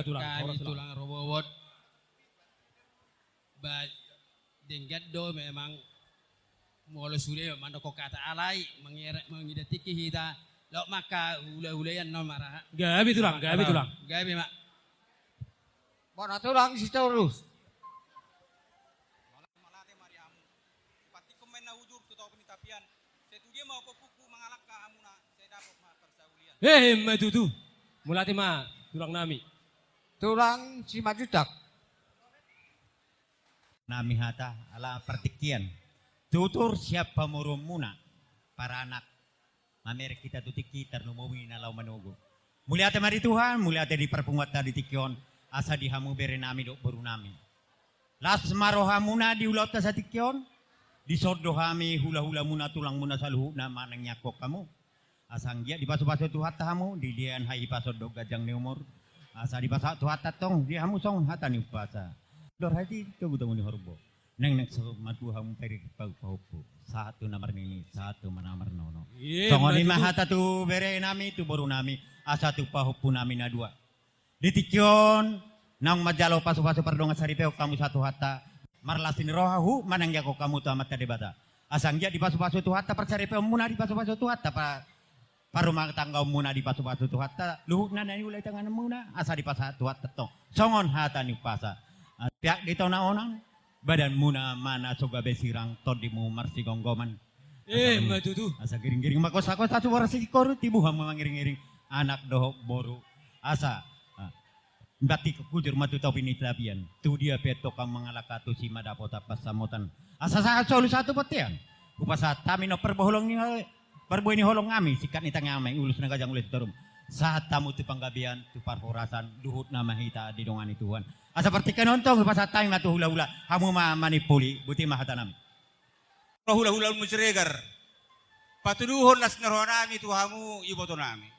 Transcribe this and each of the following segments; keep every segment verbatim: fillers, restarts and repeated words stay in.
Tulang, kami tulang rorobot. Ba, denggan do memang molo sude mandokkon hata alai, mangera-, mangida tingki hita, laho mangka hula-hulaion non maraha. Gabe tulang, gabe tulang. Gabe ma. Bona tulang Sitorus. Mauliate ma di hamu. Hupantikkon ma inna hujur tu topi ni tapian. Sai tu dia ma ompungku mangalangka hamuna, sai dapot ma parsaulian. Hehe, ma tutu. Mauliate ma tulang nami. Tulang Simanjuntak. Nami hata ala partingkian. Tutur sian pamoruonmuna, paranak. Mamereng hita tu tingki, tarlumobi na laho manogu. Mauliate ma di Tuhan, mauliate di parpunguanta di tingki on, asa di hamu bere nami dohot boru nami. Las ma rohamuna di ulaonta satingki on, dison do hami hula-hulamuna, tulangmuna saluhutna manangiangkon hamu. Asa anggiat dipasu-pasu Tuhanta hamu, dilehon hahipason dohot ganjang ni umur. Asa dipasahat Tuhanta tong di hamu songon hata ni umpasa. Andor hatiha, togu-togu ni horbo. Naeng, naeng sahat ma tu hamu pairing pahompu. Sahat tu na marnini, sahat tu na marnono. Songon i ma hata tu bere nami, tu boru nami, asa tu pahompu nami na dua. Di tingki on, naung manjalo pasu-pasu pardongansaripeon hamu sahat Tuhanta, marlas ni roha huhut manangiangkon hamu tu Amanta Debata. Asa anggiat dipasu-pasu Tuhanta parsaripeonmuna, dipasu-pasu Tuhanta pa-, parrumatanggaonmuna, dipasu-pasu Tuhanta luhutna na niula di tanganmuna, asa dipasahat Tuhanta tong songon hata ni umpasa. Peak di tona onan, badanmuna ma na so gabe sirang, tondimu marsigomgoman. Asa giring-giring ma hosa-hosa, sumoras singkoru, tibu hamu mangiring-iring anak dohot boru. Asa, ah, batik hujur ma tu topi ni tapian. Tu dia pe antong hamu mangalangka, tusi ma dapotan pansamotan. Asa sahat solu sahat tu bontean. Hupasahat hami na parbue ni holong nami, singkat ni tangiang nami, ulos na ganjang ulos ni toruan. Sahat hamu tu panggabean, tu parhorasan, luhutna ma hita didongani Tuhan. Asa partingkian on tong hupasahat hami ma tu hula-hula, hamu ma manimpuli, boti ma hata nami. Hula-hula Siregar. Patuduhon las ni roha nami tu hamu iboto nami.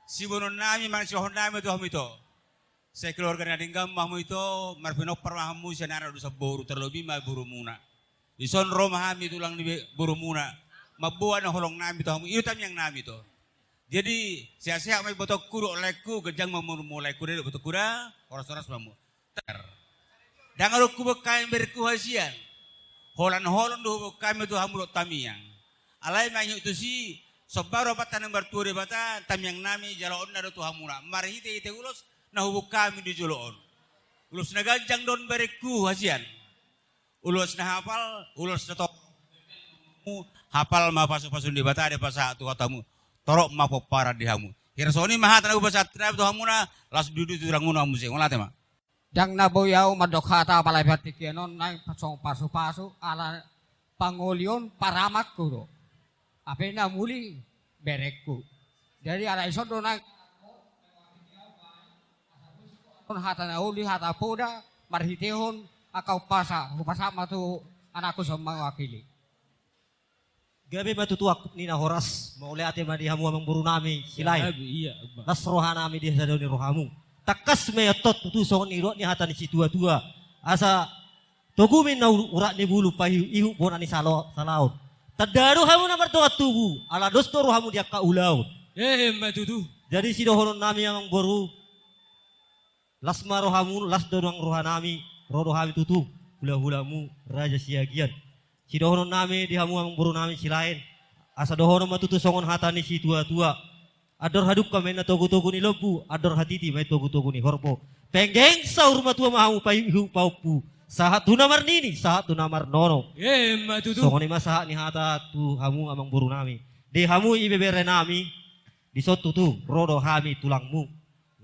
Siboanon nami manang sirohon nami tu hamu ito. Sai keluarga na denggan ma hamu ito, marpinompar ma hamu sian anak dohot sian boru, tarlobi ma borumuna. Dison ro ma hami tulang ni be-, borumuna. Mamboan holong nami tu hamu, i do tangiang nami ito. Jadi, sehat-sehat ma ibotongku dohot laengku, ganjang ma umurmu laengku dohot ibotongku da, horas-horas ma hamu. Ndang adong huboan hami berengku hasian. Holan holong do huboan hami tu hamu dohot tangiang. Alai mangihut tusi, somba ro Amanta na martua Debata, tangiang nami jaloonna do tu hamuna. Marhite-hite ulos na huboan hami di jolo on. Ulos na ganjang do on berengku hasian. Ulos na hapal, ulos na to-, hapal ma pasu-pasu ni Debata dipasahat Tuhanta tu hamu. Torop ma pomparan di hamu. Hira songon i ma hata na hupasahat nami tu hamuna, las dudu tu tulang muna muse. Mauliate ma. Ndang na boi ahu mandok hata apala partingkian on, naeng songon pasu-pasu, ala pangoli on paramanku do. Hape na muli berengku. Jadi ala dison do naeng hata na uli, hata poda, marhitehon angka umpasa, hupasahat ma tu anakku sian mewakili. Gabe ma tutu angkup ni na horas, mauliate ma di hamu amangboru nami, Silaen. Gabe, ia, Bang. Las roha nami di hasadaon ni rohamu. Tangkas ma i antong tutu songon nidok ni hata ni situa-tua. Asa togu ma inna u-, urat ni bulu, paihut-ihut bona ni salo-, salaon. Tanda do hamu na mardongan tubu, ala dos do rohamu di angka ulaon. Hehe, ma tutu. Jadi sidohonon nami amangboru, las ma rohamu, las do nang roha nami, ro do hami tutu, hula-hulamu, Raja Siagian. Sidohonon nami di hamu amangboru nami Silaen, asa dohonon ma tutu songon hata ni situa-tua. Andor hadungka ma inna togu-togu ni lombu, andor hatiti ma i togu-togu ni horbo. Penggeng saur matua ma hamu paihut-ihut pahompu. Sahat tu na marnini, sahat tu na marnono. Emma tutu. Songon i ma sahat ni hata tu hamu amangboru nami. Di hamu ibebere nami, dison tutu, ro do hami tulangmu.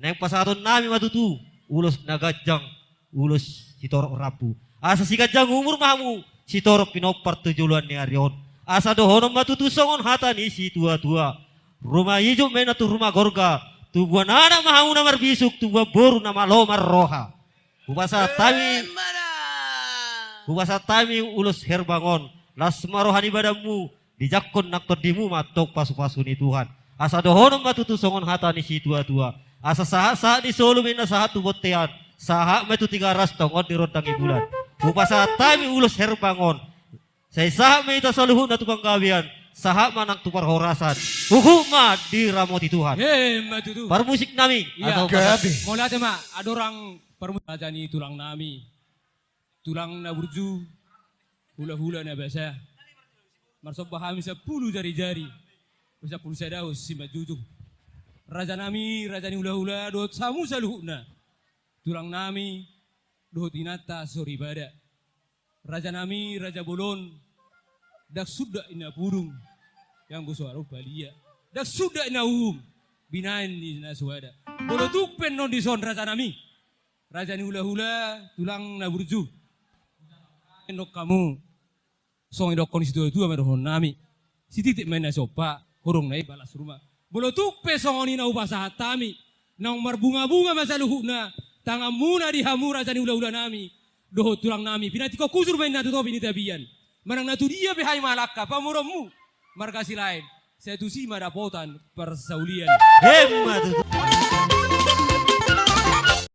Naeng pasahaton nami ma tutu, ulos na ganjang, ulos sitorop rambu. Asa siganjang umur ma hamu, sitorop pinompar tu joloan ni ari on. Asa dohonon ma tutu songon hata ni situa-tua. Ruma ijuk ma inna tu ruma gorga, tubuan anak ma hamu na marbisuk, tubuan boru na malo marroha. Hupasahat hami, hupasahat hami ulos herbang on, las ma roha ni badanmu, dijangkon nang tondimu ma antong pasu-pasu ni Tuhan. Asa dohonon ma tutu songon hata ni situa-tua. Asa sahat-sahat ni solu ma inna sahat tu bontean. Sahat ma i tu Tigaras tongon ni rondang ni bulan. Hupasahat hami ulos herbang on. Sai sahat ma hita saluhutna tu panggabean. Sahat ma nang tu parhorasan. Huhut ma diramoti Tuhan. Emma tutu. Parmusik nami. Ia. Atau gabe. Mauliate ma, adong parmusik raja ni tulang nami. Tulang na burju, hulahula na basa. Marsomba hami sampulu jarijari, sampulu sada simanjujung. Raja nami, raja ni hulahula, dohot hamu saluhutna. Tulang nami, dohot inanta soripada. Raja nami, raja bolon, ndang suda inna pudung, ianggo so adong balia. Ndang suda inna uhum, binahen ni na suada. Molo tung pe annon dison raja nami. Raja ni hulahula, tulang na burju. Endok hamu. Songon didokkon ni situatua ma dohonon nami. Sititik ma inna sompa, horong na i balas ruma. Molo tung pe songon i na hupasahat hami. Naung marbungabunga ma saluhutna, tanganmuna di hamu raja ni hulahula nami. Dohot tulang nami, pinantikhon hujur ma inna tu topi ni tapian. Manang na tudia pe hami mangalangka, pamoruonmu. Marga Silaen, sai tusi ma dapotan parsaulian. Emma tutu.